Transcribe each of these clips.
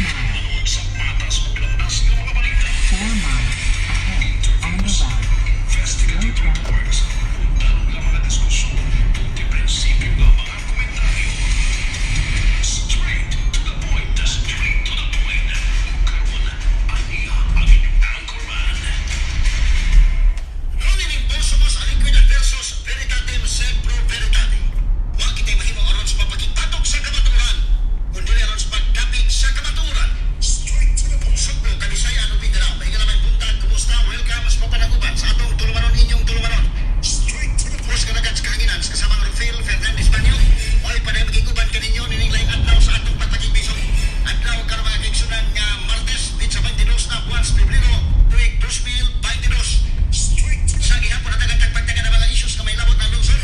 1 mile. 4 miles ahead on the right. Slow traffic. Straight to the point. Straight to the point. Karon, aniya ang inyong anchorman. Non in possumus aliquid adversus veritatem sed pro veritate. Wa kitay mahimo aron sa pagpakigbatok sa kamatuoran, kundi aron sa pagdapig sa kamatuoran. Straight to the point. Sugbo, Kabisayan ug Mindanao. Mahigala maayong buntag, kumusta? Welcome sa papanaguban sa atong tulumanon, inyong tulumanon. Straight to the point. Pus kanagat sa kahanginan sa kasamang Rufil Fernandez Banyo. Oy, paday magiguban kaninyo nining laing adlaw sa atong pagpakigbisog. Adlaw karon, mga kaigsunan, nga Martes, petsa 22 na buwan sa Pebrero, tuig 2022. Straight to the Sa gihapon natagan tagpagtagan ng mga issues nga may labot ng lungsod,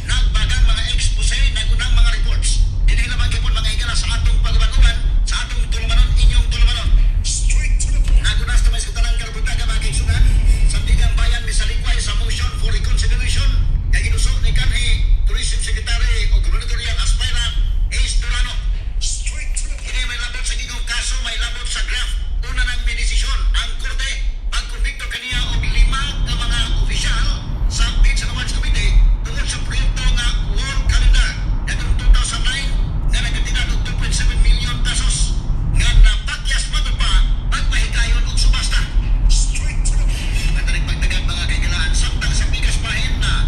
nagbagang mga expose, nagunang mga reports. Dinhi lamang gyapon, mga higala, sa atong pag-uban-uban, sa atong tulumanon, inyong tulumanon. Straight to the point. Nagunas na may suktaran karong buntaga, mga kaigsunan, Sandigan Bayan misalikway sa motion for reconsideration nga ginuso ni kanhi Tourism Secretary o gubernatorial aspirant Ace Durano. Straight to the point. Kini may labot sa gigong kaso, may labot sa graft. Una nang midesisyon ang korte pagkonbikto kaniya og lima ka mga opisyal sa Bids and Awards Committee tungod sa proyekto nga Wall Calendar ngadtong 2009 nga nagkantidad og 2.7 million pesos nga napakyas pa pa pagpahigayon og subasta. Straight to the point. Matarik pagtagad, mga kaigalaan, samtang sa pikas bahin na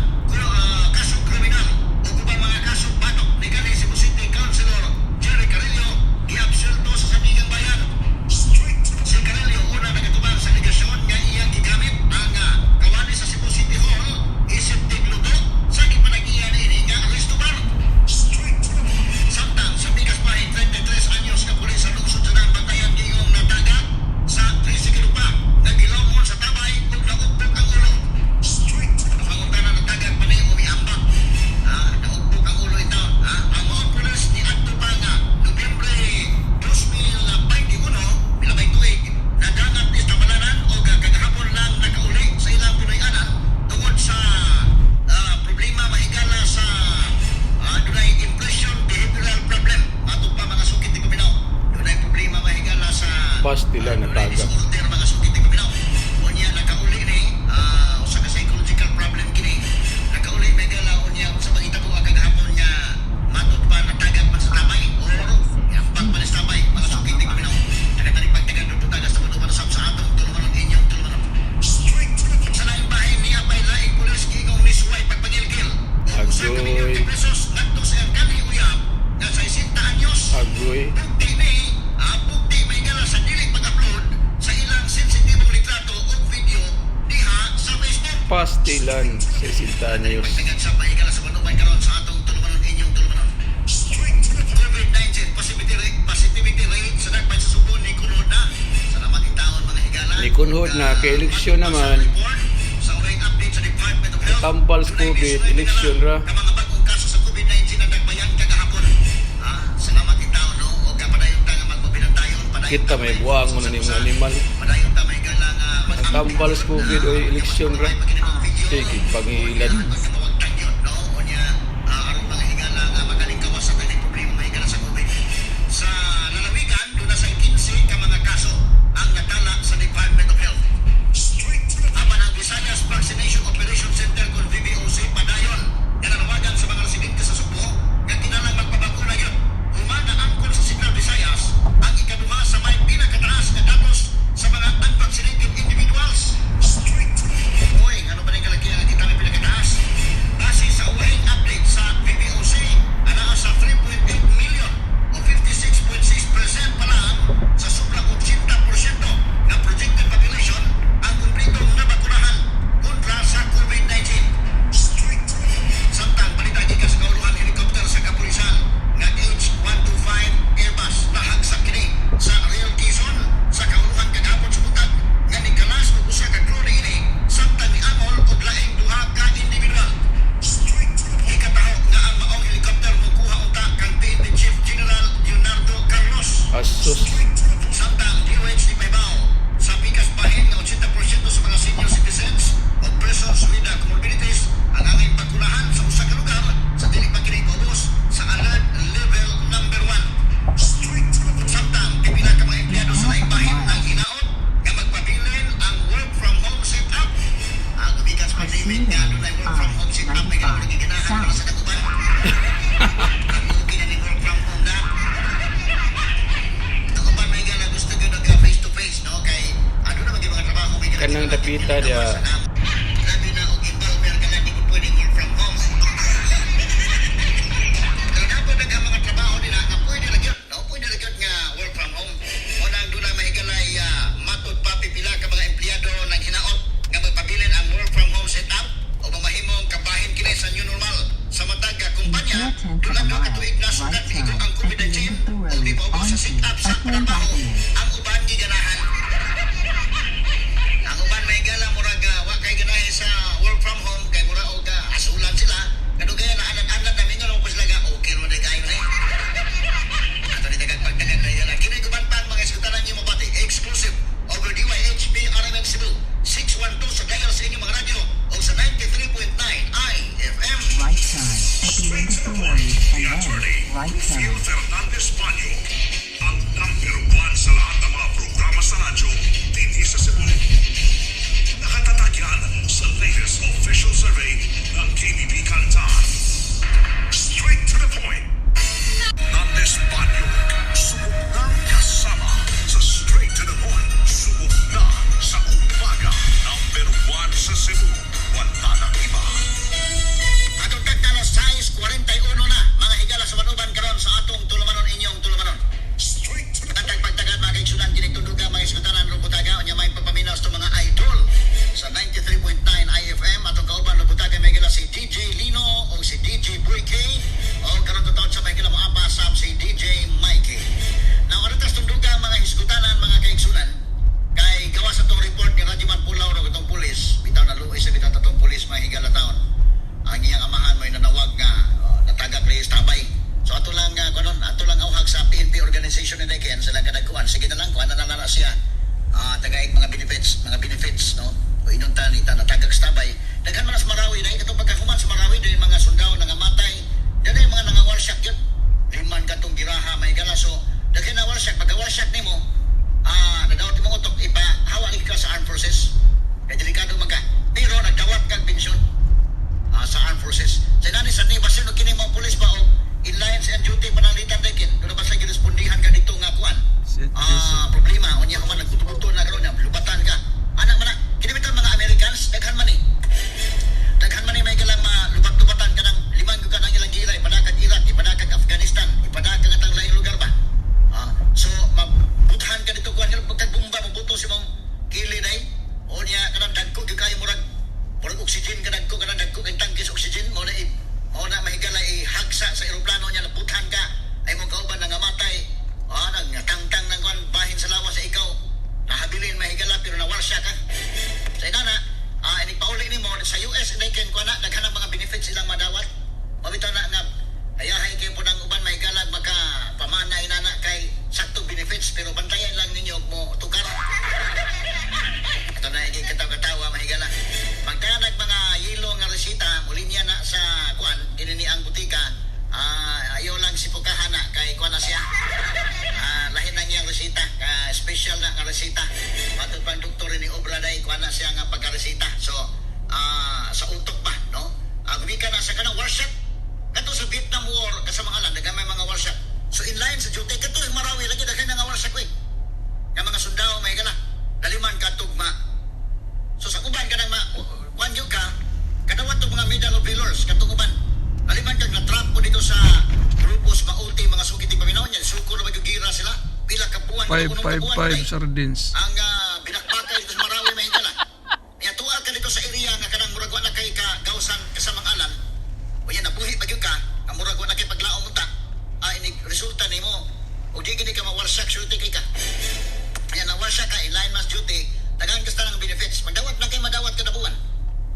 kaso kriminal o ubang mga kaso batok ni kanhi Cebu City Councilor Jerry Carillo giabsulto sa Sandigan Bayan. Straight to the Si Carillo una nagatubang sa alegasyon nga iyang gigamit ang kawani sa Cebu City Hall isip tigluto sa gipanagiya niini nga resto bar. Straight to the point. Samtang sa pikas bahin, 33 anyos ka pulis sa lungsod sa Daang Bantayan giingong natagak sa tricycle pa nga gilawmon sa tabay ug naugbok ang ulo. Straight to the Pangutana, natagak pa ni o miambak? Ha, naugbok ang ulo ito. Ha? Ang mga pulis ni adto pa nga Nobyembre 2021, milabay tuig, nadangat ni sa tabalanan o kagahapon lang nakauli sa ilang Pinoy-anan tungod sa problema mahigala sa dunay impression behavioral problem. Matod pa, mga sukit ni Paminaw. Dunay problema mahigala sa Pastila dunay natagak. Disorder, mga sukit ni Paminaw. Unya nakauli ni usa ka psychological problem kini. Nakauli may gala, unya sa pangitabo ang kagahapon niya, matod pa natagak man sa tabay or ambak man sa tabay, mga sukit ni Paminaw. Nakatani pagtagan buntaga sa panuman sa atong tulumanon, inyong tulumanon. Straight to the point. Sa laing bahin, niya pa'y laing pulis giingong nisuway pagpangilgil og 1 ka milyon Agoy. ka pesos ngadto sa iyang kanhi uyab nga 60 anyos. Agoy. Bukti ni, bukti may gala sa dili pag-upload sa ilang sensitibong litrato o video diha sa Facebook. Pastilan, 60 anyos. Pagtagan sa mahigala sa panuman karon sa atong tulumanon, inyong tulumanon. Straight to the point. COVID-19 positivity rate sa Dakbayan sa Sugbo ni kunod na. Salamat taon, mga higala. Ni kunhod na, kay eleksyon naman. Report sa uling update sa Department of Health. Tambal sa Dunay COVID, 19 eleksyon ra. ka mga bagong kaso sa COVID-19 ang Dakbayan kagahapon. Salamat taon, no. O padayon ta nga magpabinantayon, padayon Kita ta may buwang mo na ni mga animal. Padayon ta may higala nga Ang tambal sa COVID o eleksyon ra. Sige, pangilad. Magkamawag no? Unya, aron mga higala nga makalingkawas sa taning problema mahigala sa COVID. Sa lalawigan, duna sa 15 ka mga kaso ang natala sa Department of Health. Straight to the point. Apan ang Visayas Vaccination Operation Center kon VVOC padayon nananawagan sa mga residente sa Sugbo nga kinahanglang magpabakuna gyud. Human na angkon sa Central Visayas ang ikaduha sa may pinakataas nga datos sa mga unvaccinated individuals. Straight to the point. Uy, ano ba ning kalaki ang kita may pinakataas? Kanang dapita diya. Labi na og embalmer ka lang, di ko pwedeng work from home. Pero dapat ang mga trabaho nila nga pwede ra gyud, no? Pwede ra gyud nga work from home. Mao na ang doon mahigalay matud pa pipila ka mga empleyado nang hinaot nga magpabilin ang work from home setup o mamahimong kabahin kini sa new normal sa matag ka kumpanya. In 4/10 of Dula a ka mile, tuig na sukat right migo turn ang at the COVID-19 end of the o road di paubos sa onto setup sa Upland trabaho. Avenue. Ang uban giganahan. Ang uban may gala murag wa kay ganahe sa work from home kay mura og asulan sila. Kadugay na anad-anad na mingon ko sila nga okay ro day kayo ni. Ato ni daghang pagdagan na yan. Kini guban pa ang mga iskutanan niyo mabati. Exclusive over DYHB RMN Cebu 612 sa dial sa inyong mga radyo o sa 93.9 IFM. Right turn at the Straight end to of the the point, road the and then attorney, right Rufil turn. Fernandez Panyo, ang number one sa lahat ng mga programa sa radyo dinhi sa Cebu. Nakatatak yan sa latest official survey ng KBP Kantan. Straight to the point. Fernandez Panyo, subok ng kasama sa Straight to the Point. Subok na sa umaga, number one sa Cebu. Wala nang iba. Atong tagtalo 6:41 na mga higala sa uban karon sa atong tulumanon, inyong tulumanon. Straight to the Tantang pagtagan mga kaigsunan kining tunduga mga iskutanan rubutaga unya may pagpaminaw sa mga idol sa 93.9 IFM. Atong kauban rubutaga may gila si DJ Lino o si DJ Boy K o karon totoo sa may gila mo apa sab si DJ Mikey. Now aron tas tunduga mga hisgutanan, mga kaigsunan, kay gawa sa tong report ni Radyoman Pulaw ro itong pulis bitaw na luoy sa bitaw tatong pulis, mga higala taon ang iyang amahan may nanawag nga natagak reyes tabay. So ato lang kunon, ato lang auhag sa PNP organization ni Deken sila kadagkuan. Sige na lang kuan na lang na siya. Ah, tagaig mga benefits no. O inunta ni ta natagak sa tabay. Daghan man sa Marawi dahil katong pagkahuman sa Marawi dahil mga sundao nangamatay. Dahil mga nangawalsyak yun. Liman katong giraha may gala, so daghan na walsyak. Pagka walsyak nimo, nadawat imong utok, ipahawa lagi ka sa armed forces. Kay delikado man ka. Pero nagdawat kag pensyon sa armed forces. Sa nani sa ni basin og kini mga pulis ba og in lines and duty pananglitan dekin. Doon ba sa girespondihan ka dito nga kuan? Problema unya human nagbuto-buto na karon lubatan ka. Anak man na kini bitaw mga Americans daghan man ni. Daghan man ni may galang malubat-lubatan ka ng liman ka ng ilang gira ipadakag Iraq, ipadakag Afghanistan, ipadakag atang laing lugar ba. So mabuthan ka dito kuan pagkagbumba mabuto si mong kili day. O niya kanang dagko gyud kayo murag murag oxygen ka dagko kanang dagko kay tangke sa oxygen mao na mahigala ihagsa sa eroplano niya nabuthan ka ay mong kauban nangamatay, nang tangtang ng kuan bahin sa lawas sa ikaw nahabilin, mahigala, pero nawalsya ka sa inana inig pauli nimo sa US they can kuan na daghan ang mga benefits silang madawat. Mabitaw na nga ayahay kayo po ng uban mahigala maka pamana inana kay sakto benefits, pero bantayan lang ninyo og mo tukar. Ito na yung katawa-katawa mahigala. Magdanag mga yelo nga resita, muli niya na sa kuan, dinini ang butika, ayaw lang si Pukahana kay kuan na siya. Lahin na niyang resita, special na nga resita. Matod pang doktor ni Obra day, kuan na siya nga pagka-resita. So, sa utok ba, no? Gumikan na sa kanang warship. Kato sa Vietnam War, kasama nga lang, daghang may mga warship. So, in line sa duty, kato sa Marawi, lagi daghan nga warship ko eh. Nga mga sundao, may gala. Daliman ka tugma. So sa uban ka nang ma kuan gyud ka kadawat tong mga Medal of Valors katong uban. Daliman kag na-trap mo dito sa grupo sa Maute mga sugit paminaw niya suko na magyugira sila pila ka buwan 555 unong ka buwan, sardines. ang binakbakay dito sa Marawi mahigala. Niya tuwa ka dito sa area nga kanang murag wa na kay ka gawsan kasamang alan. O yan nabuhi pa gyud ka nga murag wa na kay paglaom unta. Inig resulta nimo og di gini ka mawalsak surety kay ka. Ayan, nawalsak ka, in line mas duty, daghan ka ng benefits. Magdawat na kay madawat kada buwan.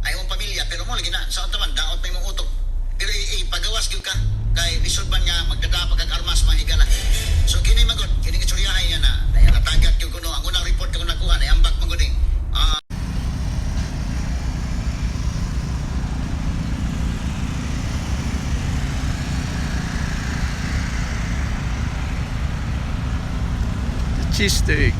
Ay mong pamilya, pero mo lagi na, sa unta man, daot may mong utok. Pero ipagawas gyud ka, kay lisod man nga magdada pagkag armas mga higala. So kini magod, kini istoryahay niya na, natagat gyud kuno. Ang unang report ko nakuha, na ambak man gud eh. Cheese steak.